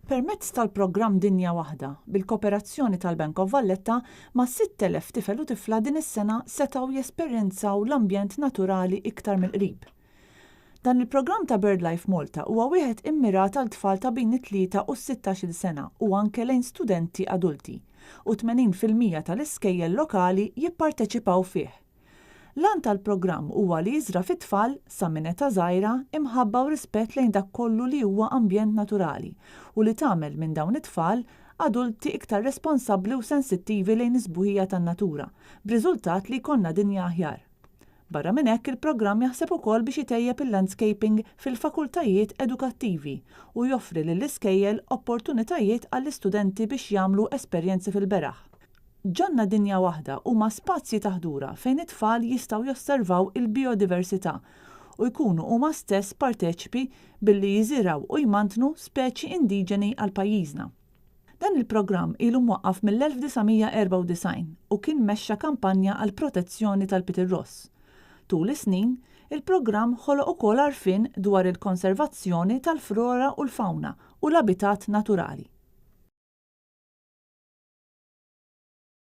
Permezz tal-programm Dinja Waħda, bil-koperazzjoni tal-Bank of Valletta, mas-6,000 tifel u tifla din is-sena setgħu jesperjenzaw l-ambjent naturali iktar mill-qrib. Dan il-programm ta' BirdLife Malta huwa wieħed immirat għal tfal ta' bejn it-tlieta u s-sittax-il sena u anke lejn studenti adulti, u 80% tal-iskejjel lokali jipparteċipaw fih. L-għan tal-programm huwa li jiżra' fit-tfal, sa minn età żgħira, imħabba u rispett lejn dak kollu li huwa ambjent naturali u li tagħmel minn dawn it-tfal adulti iktar responsabbli u sensittivi lejn is-sbuħija tan-natura, b'riżultat li jkollna dinja aħjar. Barra minn hekk il-programm jaħseb ukoll biex itejjeb il-landscaping fil-fakultajiet edukattivi u joffri lill-iskejjel opportunitajiet għall-istudenti biex jagħmlu esperjenzi fil-beraħ. Ġonna Dinja Waħda huma spazji ta' ħdura fejn it-tfal jistgħu josservaw il-bijodiversità u jkunu huma stess parteċipi billi jiżirgħu u jmantnu speċi indiġeni għal pajjiżna. Dan il-programm ilu mwaqqaf mill-1994 u kien mexxa kampanja għall-protezzjoni tal-pitirross. Tul is-snin, il-programm ħoloq ukoll għarfien dwar il-konservazzjoni tal-flora u l-fawna u l-abitat naturali.